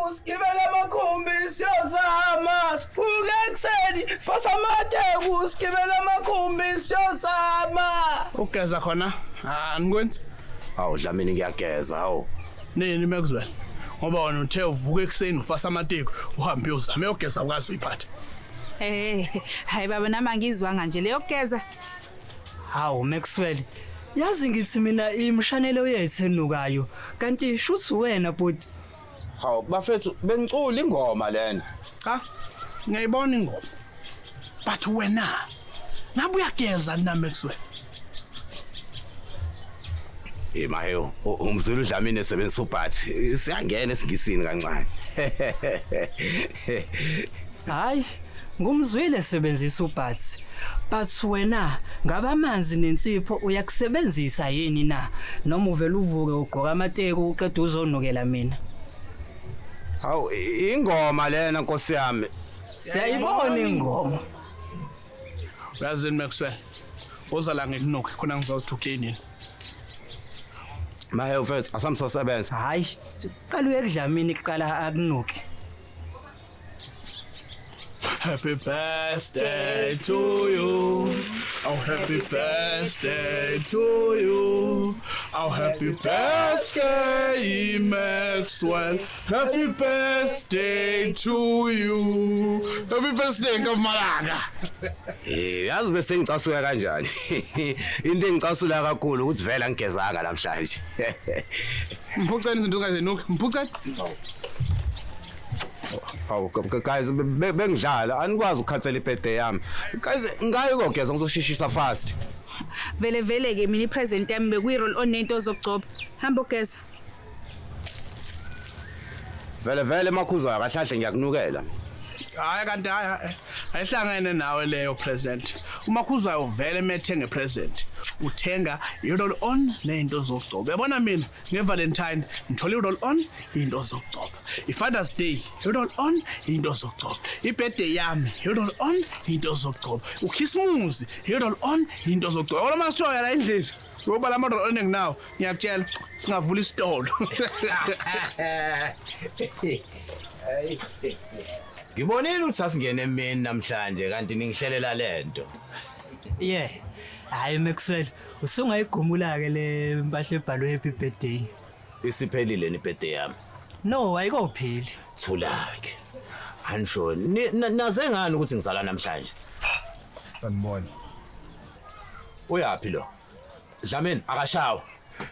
Amateku sigibele amakhumbi siyozama, sivuke ekuseni fasa amateku sigibele amakhumbi siyozama. Ugeza khona anikwenzi. Hawu Dlamini, ngiyageza hawu. Nini Maxwell? Ngoba wena uthe uvuka ekuseni ufasa amateku uhambe uyozama uyogeza ukwazi uyiphatha. Hayi baba, nami angizwanga nje leyo kugeza. Hawu Maxwell, yazi ngithi mina imshanelo yethu enukayo kanti shuthi wena bhuti. Hawu bafethu, bengicula ingoma lena. Cha, ngiyayibona ingoma. But wena ngabe uyageza na Maxwell? Eh maheyo, umzulu Dlamini esebenzisa ubhathi. Siyangena esingisini kancane. Hayi, ngumzwile esebenzisa ubhathi. But wena ngabe amanzi nensipho uyakusebenzisa yini na? Noma uvela uvuke ugqoka amateki uqeda uzonukela mina? Hawu ingoma lena Nkosi yami. Siyayibona ingoma. Uyazini Maxwell? Uza la ngikunuke khona ngizothi uclean. Maheyo mfethu, asamsosebenza. Hayi, qala uye kuDlamini kuqala akunuke. Happy birthday to you. Oh, happy birthday to you. Oh, happy birthday, Maxwell. Happy birthday to you. Happy birthday, Nkamalanga. Eh, yazi bese ngicasuka kanjani. Into engicasula kakhulu ukuthi vele angigezanga namhlanje. Mphuceni izinto ungazinuki. Mphuceni. Hawu guys, bengidlala anikwazi ukukhathela ibirthday yami. Guys, ngayi kogeza ngizoshishisa fast. Vele vele ke mina ipresent yami bekuyi roll on nento zokugcoba. Hamba ugeza. Vele vele makhuzwayo kahlahle ngiyakunukela. Hayi kanti hayi ayihlangene nawe leyo present. Umakhuzwayo vele methenga present. Uthenga i-roll on nento zokugcoba. Yabona mina ngeValentine ngithola i-roll on into zokugcoba. I-Father's Day i-roll on into zokugcoba. I-birthday yami i-roll on into zokugcoba. uChristmas i-roll on into zokugcoba. Yabona masithoya la endlini. Ngoba lama roll on enginawo ngiyakutshela singavula isitolo. Ngibonile ukuthi sasingene emini namhlanje kanti ningihlelela lento. Yeah. Hayi Maxwell, usungayigumula ke le mpahla ebhalwe happy birthday. Isiphelile ni birthday yami. No, ayikopheli. Thulake. Anisho, naze ngani ukuthi ngizala namhlanje? Sanibona. Uyaphi lo? Dlamini akashawa.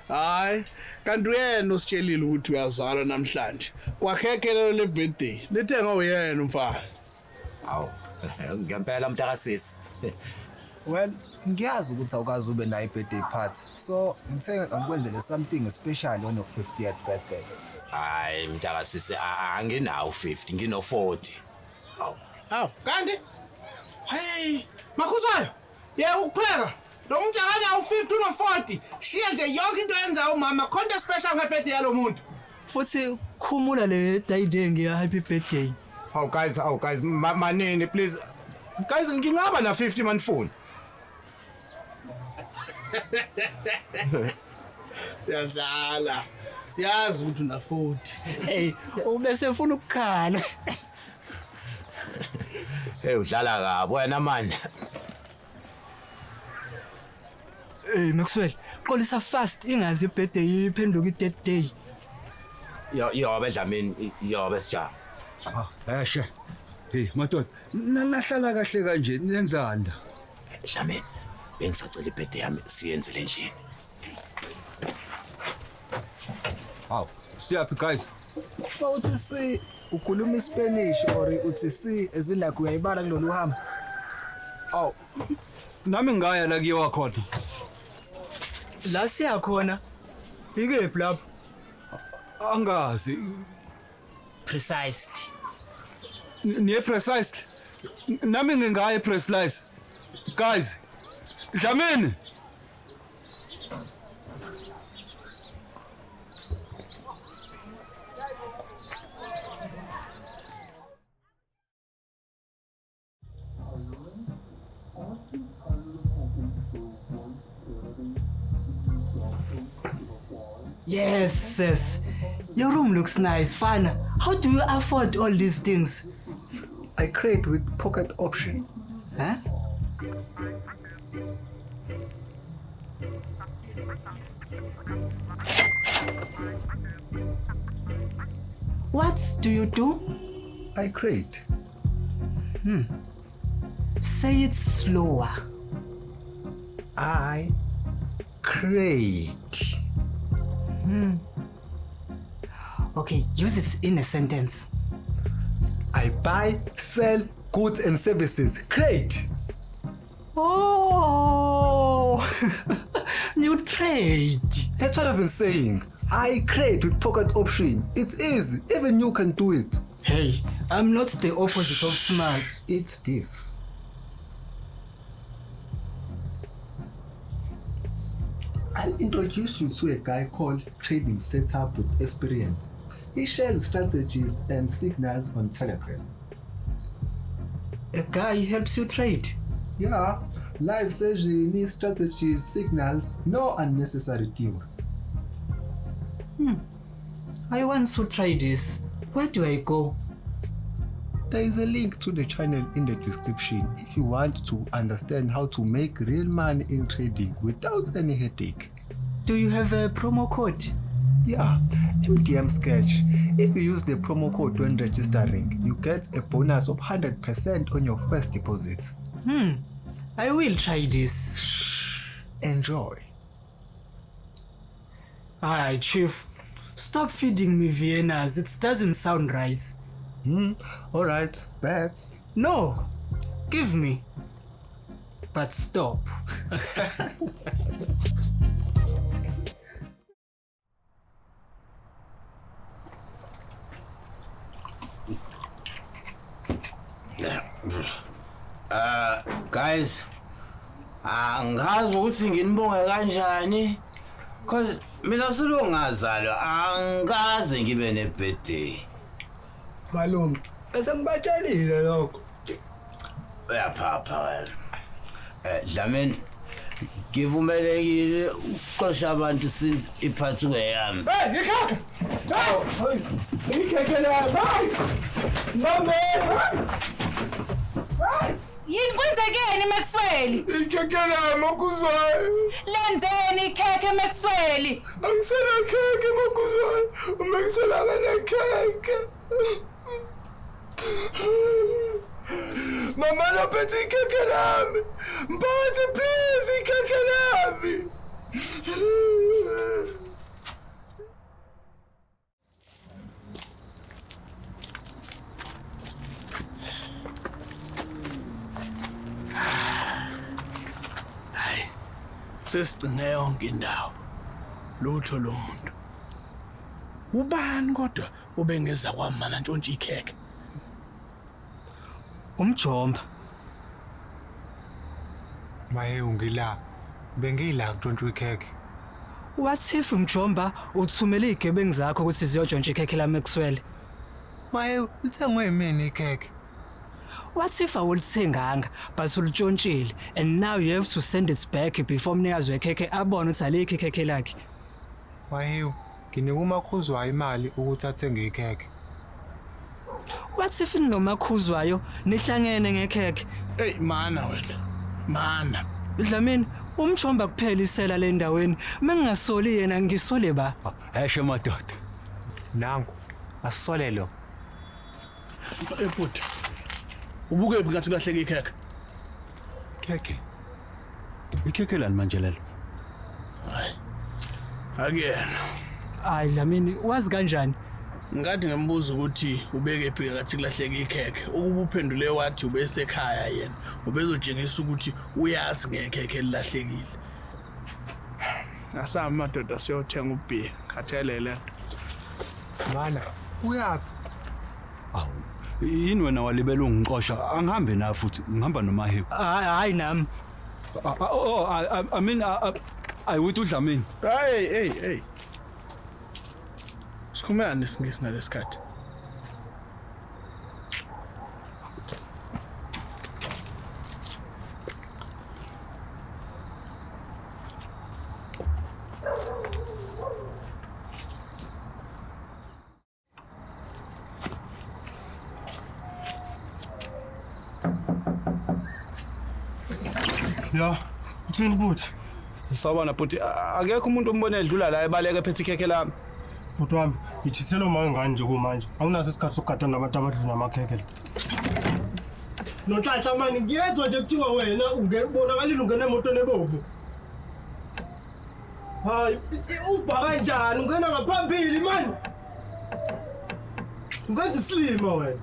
Hayi, kanti uyena usitshelile ukuthi uyazalwa namhlanje. Kwakhekhe lelo le birthday. Lithenga uyena umfana. Hawu, ngempela mntakasisi. Well, ngiyazi ukuthi awukazi ube nayo i-birthday party. So, ngithe angikwenzele something special on your 50th birthday. Hayi mntakasisi, anginawo 50, ngino 40. Hawu. Hawu, kanti hey, makhuzwayo. Yeka ukupheka. Lo muntu akanawo 50 uno 40. Shiya nje yonke into yenza umama khonto special ngebirthday yalo muntu. Futhi khumula le dayideng ya happy birthday. Hawu guys, hawu guys, manini please. Guys, ngingaba na 50 manifuni. Siyadlala. Siyazi ukuthi una 40. Hey, ubese ufuna ukukhala. Hey, udlala kabi wena man. Hey Maxwell, xolisa fast ingazi ibirthday iphenduka i-dead day. Yo yo bedlamini, yo besijaba. Ah, eshe. Hey madoda, nahlala kahle kanje nenzani la? Dlamini, bengisacela ibirthday yami siyenzele endlini. Hawu, siyaphi guys? Uma uthi si ukhuluma iSpanish or uthi si as in like uyayibala kulolu hambo. Awu. Nami ngaya la kuyiwa khona. La siyakhona. Ikephi lapho? Angazi. Precisely. Niye precisely. Nami ngingaya precise. Guys, Dlamini. Yes, sis. Your room looks nice, fana. How do you afford all these things? I create with pocket option. Huh? What do you do? I create. Say it slower. I create. Okay, use it in a sentence. I buy, sell goods and services. Create. Oh, you trade. That's what I've been saying. I create with pocket option. It's easy. Even you can do it. Hey, I'm not the opposite of smart. It's this. I'll introduce you to a guy called Trading Setup with Experience. He shares strategies and signals on Telegram. A guy helps you trade. Yeah, live session, strategies, signals, no unnecessary theory. I want to try this. Where do I go? There is a link to the channel in the description if you want to understand how to make real money in trading without any headache. Do you have a promo code? Yeah, MDM Sketch. If you use the promo code when registering, you get a bonus of 100% on your first deposit. I will try this. Enjoy. Aye, Chief. Stop feeding me Viennas. It doesn't sound right. All right, bet. No, give me. But stop. Guys, angazi ukuthi nginibonge kanjani cause mina selongazalwa angikaze ngibe ne-birthday. Malume, esengibatshelile lokho. Uyaphapha wena. Dlamini, ngivumelekile ukuxosha abantu since iphathi yami. Hey, ikhekhe! Hey! Ikhekhe lami! Hey! Mame! Hey! Yini kwenzekeni Maxwell? Ikhekhe lami okuzwayo. Lenzeni ikhekhe Maxwell? Angisena khekhe makuzwayo. Maxwell akanakhekhe. Mama lophethe ikhekhe lami. Mphathi please ikhekhe lami. Sesigcine yonke indawo. Lutho lo muntu. Ubani kodwa ubengeza kwamana ntshontshe ikhekhe? Umjomba. Maye ungila. Bengila kuntshontsha ikhekhe. What if umjomba uthumele igebengu zakho ukuthi ziyotshontsha ikhekhe la Maxwell? Maye uthengwe yimini ikhekhe? What if awulithenganga but ulitshontshile and now you have to send it back before umnikazi wekhekhe abone ukuthi alikho ikhekhe lakhe? Maye nginika uMakhuzwayo imali ukuthi athenge ikhekhe. What if ninoMakhuzwayo nihlangene ngekhekhe? Hey mana wena. Mana. Dlamini, umjomba kuphela isela le ndaweni. Mengingasoli yena ngisole ba. Eshe madoda. Nangu asole lo. Ebhuti. Ubuke ngathi kulahleke ikhekhe. Khekhe. Ikhekhe lani manje lelo? Hayi. Akuyena. Hayi Dlamini, wazi kanjani? Ngathi ngembuzo ukuthi ubeke phi ngathi kulahleke ikhekhe. Ukuba uphendule wathi ubesekhaya yena, ubezotshengisa ukuthi uyazi ngekhekhe elilahlekile. Asami madoda siyothenga ubhiya, khathelele lento. Mana, uyaphi? Awu, yini wena walibela ungixosha? Angihambe na futhi, ngihamba noMahewu. Hayi nami. Oh, I mean I would uDlamini. Hey, hey, hey. Sikhulumela isiNgisi nalesikhathi. Ya, uthini bhuti? Sawubona bhuti, akekho umuntu ombone edlula la ebaleka ephethe ikhekhe lami. Bhuti wami, ngithisela uma wengane nje kumanje. Awunaso isikhathi sokugada nabantu abadlula namakhekhe la. Nonhlanhla mani, ngiyezwa nje kuthiwa wena ubonakalile ungena emotweni ebovu. Hayi, ubha kanjani? Ungena ngaphambili mani. Ungenza isilima wena.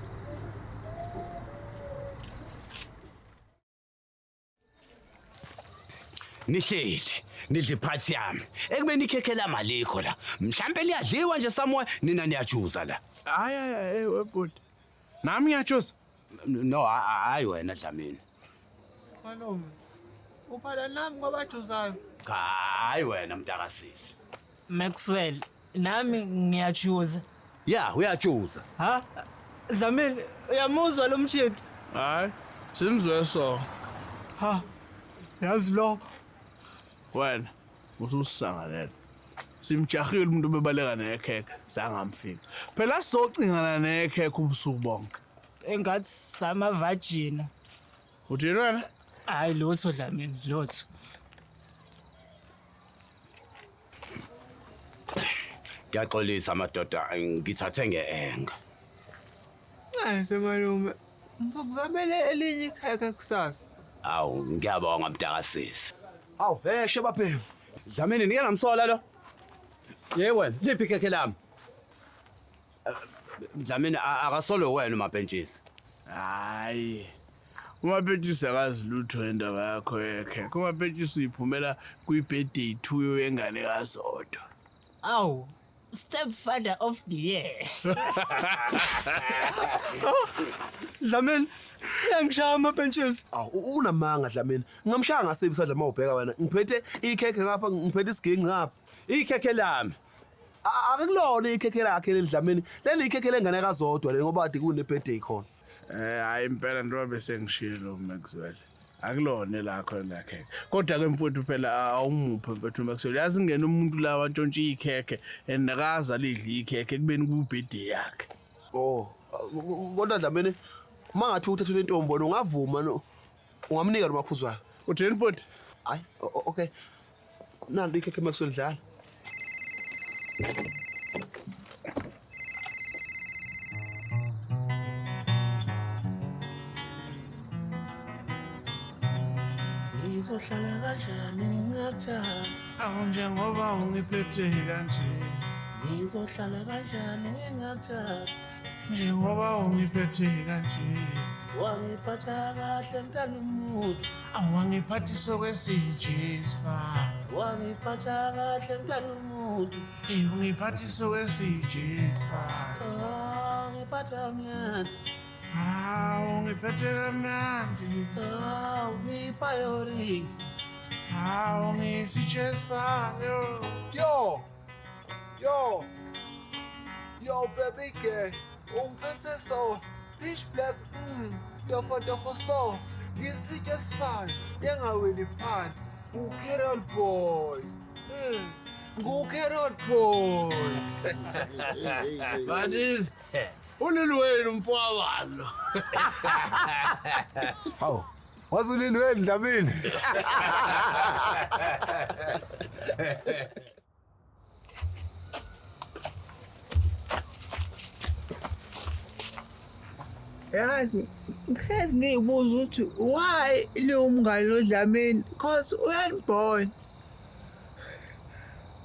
Nihleli, nidla iphathi yami. Ekubeni ikhekhe lami alikho la. Mhlambe liyadliwa nje somewhere, nina niyajuza la. Hayi hayi hayi webhuti. Nami ngiyajuza. No, hayi wena Dlamini. Malume, ubhala nami kwabajuzayo. Cha, hayi wena mntakasisi. Maxwell, nami ngiyajuza. Ya, uyajuza. Ha? Dlamini, uyamuzwa lo mtshidi? Hayi, simzwe so. Ha. Yazi lo. Wena ususangalela. Simjahile umuntu obebaleka nekhekhe, sangamfika. Phela sizocingana nekhekhe ubusuku bonke. Engathi samavagina. Uthini wena? Hayi lutho Dlamini, lutho. Ngiyaxolisa madoda, ngithathe nge-enga. Nxese malume, ngizokuzamela elinye ikhekhe kusasa. Awu, ngiyabonga mntakasisi. Awu, heshe baphemu. Dlamini, nike ngamsola lo. Ye wena, liphi ikhekhe lami? Dlamini, akasolo wena umapentshisi. Hayi. Umapentshisi akazi lutho indaba yakho yekhekhe. Umapentshisi uyiphumela kwi-birthday 2 yengane kaZodwa. Awu, stepfather of the year. Dlamini, uyangishaya amapentshisi. Awu, unamanga Dlamini. Ngingamshaya ngasiphi isandla uma ubheka wena. Ngiphethe ikhekhe ngapha, ngiphethe isiginci ngapha. Ikhekhe lami. Akulona ikhekhe lakhe leli Dlamini. Leli ikhekhe lengane kaZodwa leli ngoba kade kune-birthday khona. Hayi impela njengoba bese ngishilo Maxwell. Akulona lakho lakhekhe. Kodwa ke mfowethu phela awumuphe mfowethu Maxwell. Yazi ngena umuntu la wantshontsha ikhekhe and nakaza lidla ikhekhe kubeni ku-birthday yakhe. Oh, kodwa Dlamini uma ngathi uthathele intombi wena ungavuma no ungamnika lo Makhuzwayo. Uthini bhuti? Hayi, okay. Nalo ikhekhe Maxwell dlala. Ngizohlala kanjani ngingakuthanda? Awu njengoba ungiphethe kanje. Ngizohlala kanjani ngingakuthanda? Njengoba ungiphethe kanje. Wangiphatha kahle mntana umuntu. Awu wangiphathisa kwesijisfa. Wangiphatha kahle mntana umuntu. Ungiphathisa kwesijisfa. Oh, ngiphatha kamnandi. Hawu ngiphethe kamnandi. Hawu ngiyipriority. Hawu ngiyisijisfa. Yo. Yo. Yo baby girl, ungiphethe soft. Pitch black, tofo tofo soft. Ngisijisfa, yengaweli phansi. Ucarol Boys. Ngucarol Boys. Badini. Ulilweni mfowabo. Hawu, wazulilweni Dlamini. Yazi, ngihlezi ngiyibuza ukuthi why niwumngani noDlamini because uyanibona.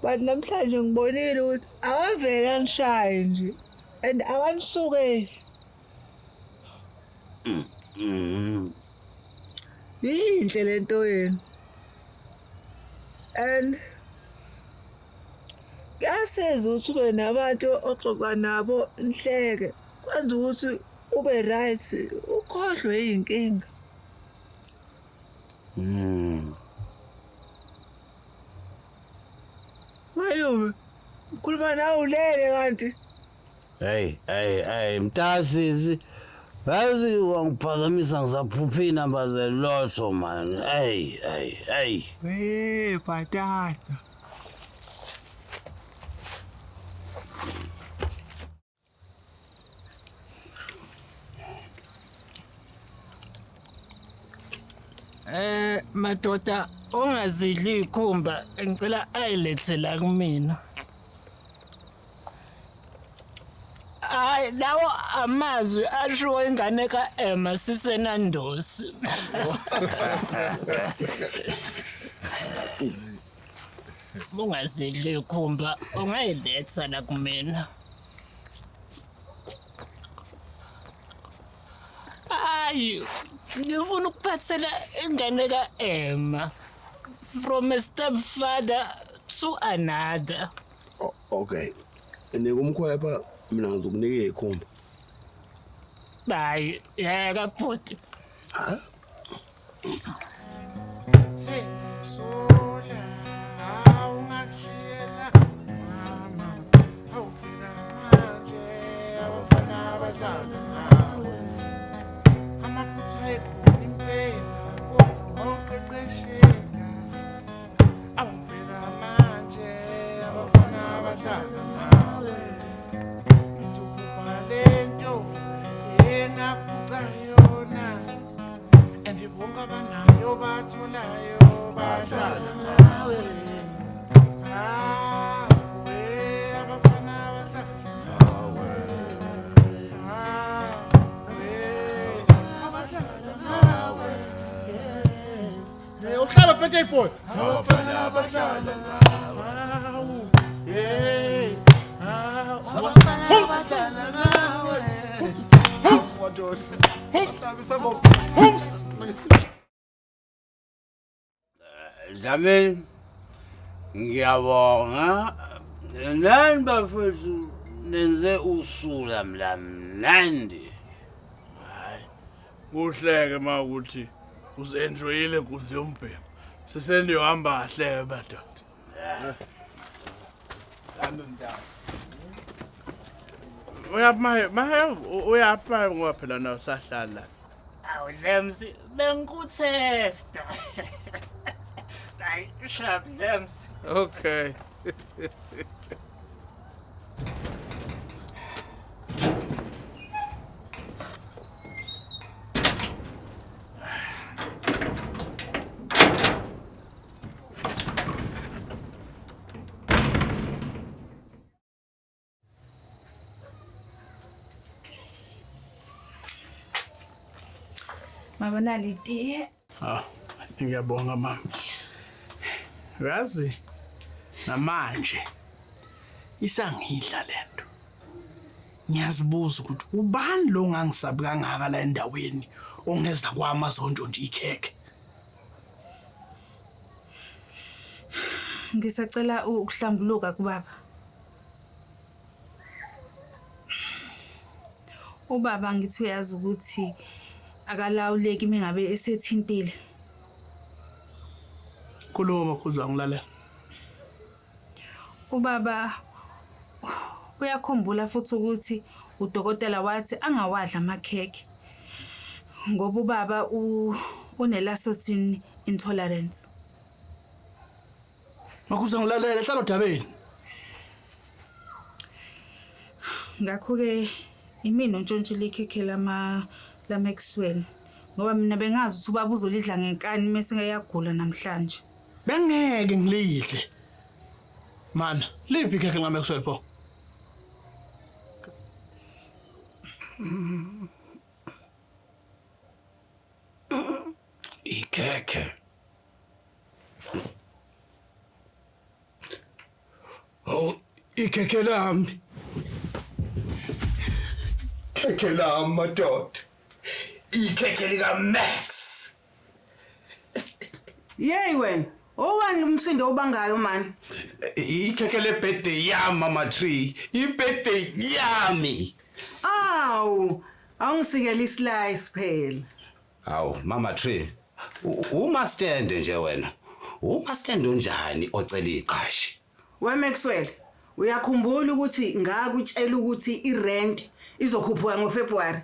But namhlanje ngibonile ukuthi akavele anishaye nje and akanisukeli. Yinhle lento yenu. And kuyasiza ukuthi ube nabantu oxoxa nabo nihleke. Kwenza ukuthi ube right, ukhohlwe iy'nkinga. Malume, ngikhuluma nawe ulele kanti. Hey, hey, hey, mntasisi. Yazi wangiphazamisa ngisaphupha iy'namba zelotho man. Hey, hey, hey. Hey, patata. Madoda ongazidli ikhumba ngicela ayilethe la kumina. Hayi lawo amazwi ashiwo ingane kaEmma sisenandosi. Ungazidli ikhumba ungayiletha la kumina. Hayi ngifuna ukuphathela ingane kaEmma from a stepfather to another. Okay. Nika umkhwepha mina ngizokunika izikhumba. Hayi yeka bhuti. Sola awungakushiyela mama awuphila manje abafana abadlala ngawe amaphutha ekhona impela kodwa awuqeqesheka awubheka manje abafana abadlala ngawe ngithupha lento engaphuca yona and bonke abanayo batholayo badlala ngawe. Ah, we abafana abadlala ngawe. Ah, we abadlala ngawe. Hey, uhlala birthday boy. Abafana abadlala ngawe. Hey. Abafana abadlala ngawe. Madoda. Sahlabisa ngoba. Dlamini, ngiyabonga. Nani bafethu nenze usuku lami lamnandi. Kuhleke mawukuthi uzenjoyile inkunzi yombhemu. Seseniyohamba kahle madoda. Hambe mntana. Uyaphi maye maye uyaphi maye ngoba phela nawe sahlala la. Awu Dlamsi bengikuthesta. Hayi sharp Dlamsi. Okay. Mama nali itiye. Ah, ngiyabonga mama. Uyazi namanje isangidla lento. Ngiyazibuza ukuthi ubani lo ngangisabi kangaka la endaweni ongeza kwami azontshontsha ikhekhe. Ngisacela ukuhlambuluka kubaba. Ubaba ngithi uyazi ukuthi akalawuleki mengabe esethintile. Khuluma Makhuzwa ngilalela. Ubaba uyakhumbula futhi ukuthi udokotela wathi angawadla amakhekhe ngoba ubaba une-lactose intolerance. Makhuzwa ngilalela hlala odabeni. Ngakho-ke imina ontshontshile ikhekhe lama laMaxwell ngoba mina bengazi ukuthi ubaba uzolidla ngenkani mese ngeyagula namhlanje. Bengeke ngilidle. Mana, liphi ikhekhe likaMaxwell pho? Ikhekhe. Oh, ikhekhe lami. Ikhekhe lami madoda. Ikhekhe lika Max. Yey wena, owani umsindo obangayo man? Ikhekhe le birthday yami mama tree. I-birthday yami. Awu, awungisikele islice phela. Awu mama tree. Uma stand nje wena. Uma stand unjani ocela iqhashi? We Maxwell, uyakhumbula ukuthi ngakutshela ukuthi irent izokhuphuka ngoFebruary?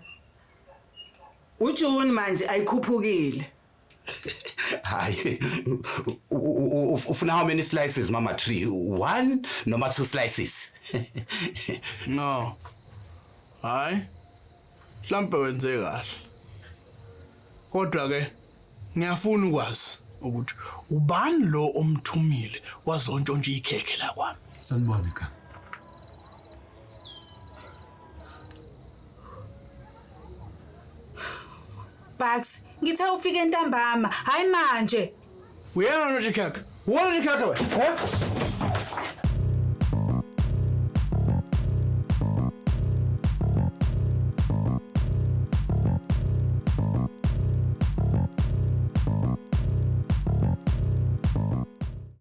uJune manje ayikhuphukile. Hayi. Ufuna how many slices mama tree? One noma two slices? No. Hayi. Mhlambe wenze kahle. Kodwa ke Ngiyafuna ukwazi ukuthi ubani lo omthumile wazontshontsha ikhekhe la kwami. Sanibona ekhaya. Bucks, ngithe ufike ntambama, hayi manje. Uyena ntshontsha ikhekhe. Wona ikhekhe wena. Eh?